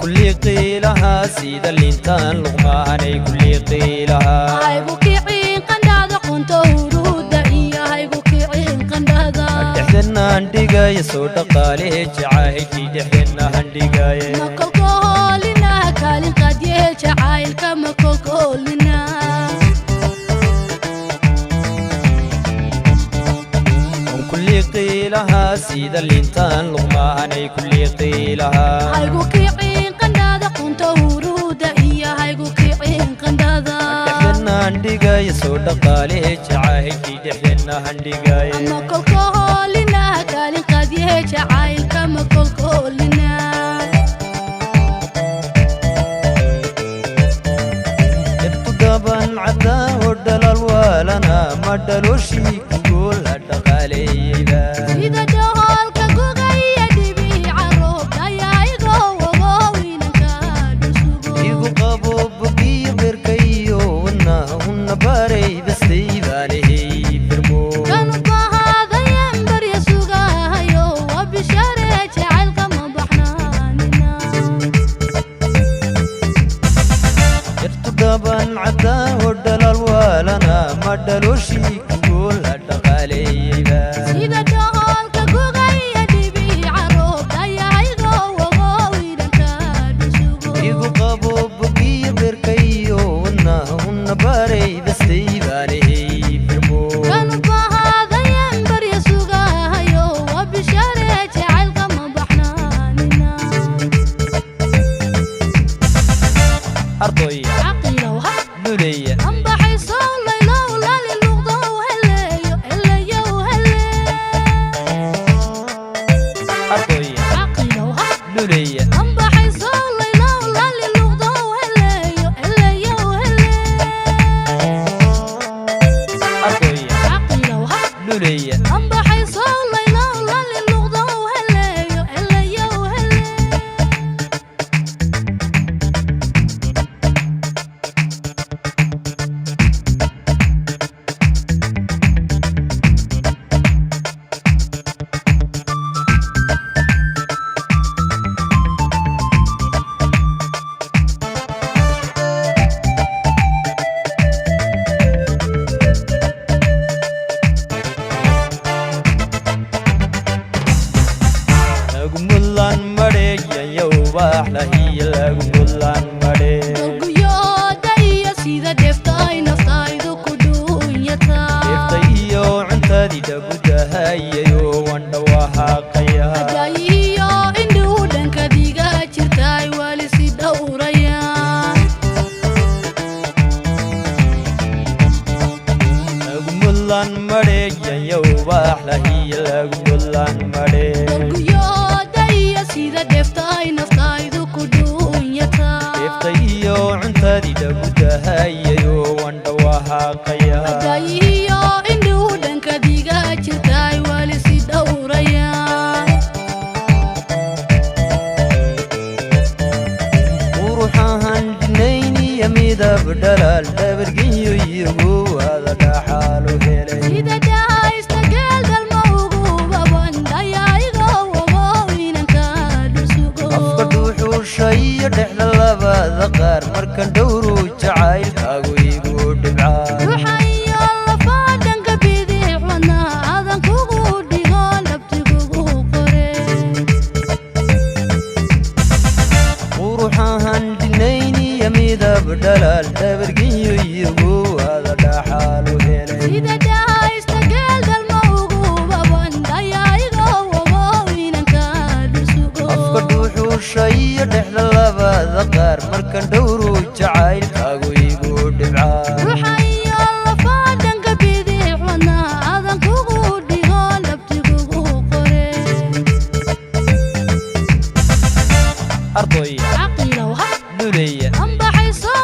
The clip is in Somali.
Kuliiqii lahaa sida liintaan luqmaanay kuliiqii lahaa. Haygu kicin qandhada, qunta huruuda iyo haygu kicin qandhada. Dhexdeenaan dhigaya soo dhaqaale jacaylkii, dhexdeenna handhigaye. Ma kolkoolina kaalin qadye jacaylka, ma kolkoolina. Kuliiqii lahaa sida liintaan luqmaanay kuliiqii lahaa. Haygu kicin qandhada, qunta huruuda iyo haygu kicin qandhada. Dhexdeenaan dhigaya soo dhaqaale jacaylkii, dhexdeenna handhigaye. Ma kolkoolina kaalin qadye jacaylka, ma kolkoolina. Dhirtu dhaban caddaa oo dhalaal waalana ma dhalooshii kugool ha dhaqaaleeyeyba. Sida dhoolka gugaya dhibica roobka ayaygo wogow inanka dhusugo. Igu qabo bogiyo berkayo wadnaha huna baray bastay baanahey firmo. Kanu bahaadayan barya sugahayo waa bishare jacaylka, ma baxnaanina. Dhirtu dhaban caddaa oo dhalaal waalana ma dhalooshii kugool ha dhaqaaleeyeyba. Sida dhoolka gugaya dhibica roobka ayaygo wogow inanka dhusugo. Igu qabo bogiyo berkayo wadnaha huna baray bastay baanahey firmo. Kanu bahaadayan barya sugahayo waa bishare jacaylka, ma baxnaanina. Ardoy caqilow ha luleya. Ambaxayso laylow lali luqdow heleyo heleyow hele. Ardoy caqilow ha luleya. Ambaxayso laylow lali luqdow heleyo heleyow hele. Ardoy caqilow ha luleya. Ambaxayso laylow lali luqdow heleyo heleyow hele. Lagu mudlaan madheeyayow baaxlahiya lagu mudlaan madhee. Dolguyooda iyo sida dheefta ay naftaydu ku dhuunyataa. Deeftay iyo cuntadii dhagudahayayo waan dhawahaaqaya. Adaayihiyo indhuhu dhankadiga jirtaay wali si dhowrayaan. Lagu mudlaan madheeyayow baaxlahiya lagu mudlaan madhee. Dolguyooda iyo sida dheefta ay naftaydu ku dhuunyataa. Deeftay iyo cuntadii dhagudahayayo waan dhawahaaqaya. Adaayihiyo indhuhu dhankadiga jirtaay wali si dhowrayaan. Quruxahan dhinayn iyo midab dhalaal dhabargenyo iyagu wada dhaxaalu helay. Sida dhahaysta geeldalma ugu babandhayaygo wogow inanka dhusugo. Afka dhuuxuusha iyo dhexda labada qaar markan dhowru jacaylkaagu igu dhibcaa. Ruuxa iyo lafaa dhanka bidix wadna aadan kugu dhigo labtigugu qore. Quruxahan dhinayn iyo midab dhalaal dhabargenyo iyagu wada dhaxaalu helay. Sida dhahaysta geeldalma ugu babandhayaygo wogow inanka dhusugo. Afka dhuuxuusha iyo dhexda labada qaar markan dhowru jacaylkaagu igu dhibcaa. Ruuxa iyo lafaa dhanka bidix wadna aadan kugu dhigo labtigugu qore. Ardoy caqilow ha luleya. Ambaxayso.